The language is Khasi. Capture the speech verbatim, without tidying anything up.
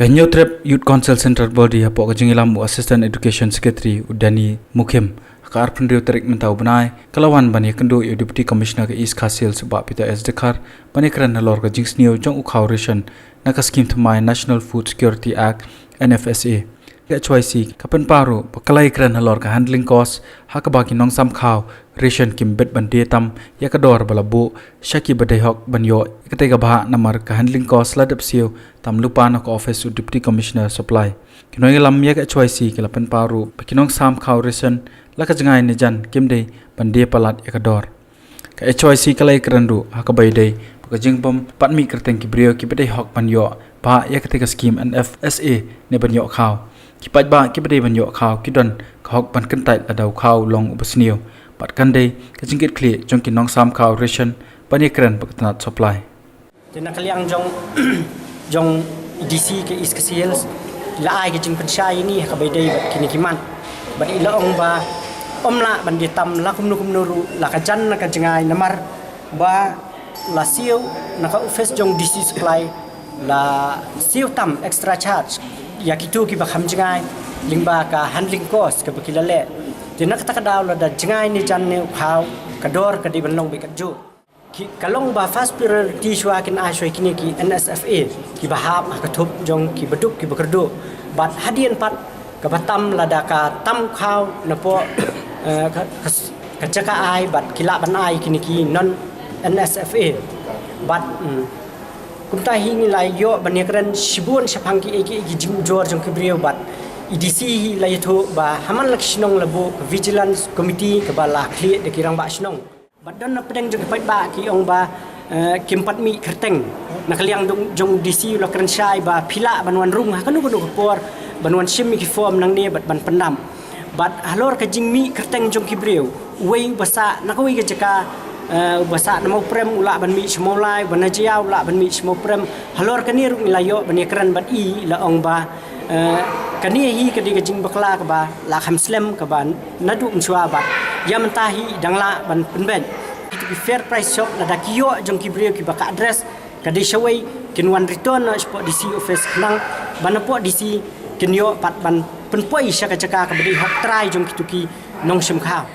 Ka Hynñiewtrep Youth Council Central Body hapoh ka jingïalam u Assistant Education Secretary u Danny Mukhim, ha ka arphew hynriew tarik mynta u bnai, ka la wan ban ïakynduh ïa u Deputy Commissioner ka East Khasi Hills Bah Peter S Dkhar ban ïakren halor ka jingsniew jong u khaw ration na ka skim thymmai National Food Security Act, N F S A. Ka H Y C ka pynpaw ruh ba ka la ïakren halor ka handling cost ha kaba ki nongsam khaw ration kim bit ban die tam ïa ka dor ba la buh sha ki ba dei hok ban ïoh ïa katei ka bhah namar ka handling cost la dep siew tam lypa na ka office u Deputy Commissioner Supply. Ki nongïalam ïa ka H Y C ki la pynpaw ruh ba ki nongsam khaw ration la ka jngai ne jan kim dei ban die palat ïa ka dor. Ka H Y C ka la ïakren ruh ha kaba ïadei bad ka jingbym pat mih kyrteng ki briew ki ba dei hok ban ïoh bhah ïa katei ka skim N F S A ne ban ïoh khaw. Ki paidbah ki ba dei ban ïoh khaw ki don ka hok ban kyntait lada u khaw u long u ba sniew bad kan dei ka jingkitkhlieh jong ki nongsam khaw ration ban ïakren bad ka tnat Supply. Te na ka liang jong jong D C ka East Khasi Hills la ai ka jingpynshai ïa ngi ha kaba ïadei bad kine ki mat bad i la ong ba ym lah ban die tam la kumno kumno ruh la ka jan na ka jngai namar ba la siew na ka office jong D C Supply la siew tam extra charge ïa kito ki ba kham jngai lyngba ka handling cost kaba ki la leh. Te na kata ka daw lada jngai ne jan ne u khaw ka dor ka dei ban long beit katjuh. Ki ka long ba first priority shuwa kin ai shuwa kine ki N S F A ki ba hap ha ka thup jong ki ba duk ki ba kyrduh bad hadien pat ka ba tam lada ka tam khaw na poh eh, ka, ka, ka jaka ai bad ki lah ban ai kine ki non N S F A bad mm, kumta hi ngi la ïoh ban ïakren shibun shaphang ki ei ki ei ki jingujor jong ki briew bad i D C hi la ïathuh ba ha man la ki shnong la buh ka vigilance committee ka ba la khlieh da ki rangbah shnong. Bad don na pdeng jong ki paidbah ki ong ba eh, kim pat mih kyrteng na ka liang jong, jong D C u la kren shai ba phi lah ban wan rung ha kano kano ka por ban wan shim ïa ki form nangne bad ban pyndam. Bad halor ka jingmih kyrteng jong ki briew uwei u ba sah na kawei ka jaka eh, u ba sah na Mawprem u lah ban mih sha Mawlai, u ba na Jaïaw u lah ban mih sha Mawprem. Halor kane ruh ngi la ïoh ban ïakren bad i la ong ba Eh, kane hi ka dei ka jingbakla kaba la kham slem kaba naduh mynshuwa bad ïa mynta hi dang lah ban pynbeit. Kito ki fair price shop lada ki ïoh jong ki briew kiba ka address ka dei shawei kin wan return noh shapoh D C office khnang ba napoh D C kin ïoh pat ban pynpoi sha ka jaka kaba dei hok trai jong kito ki nongshim khaw.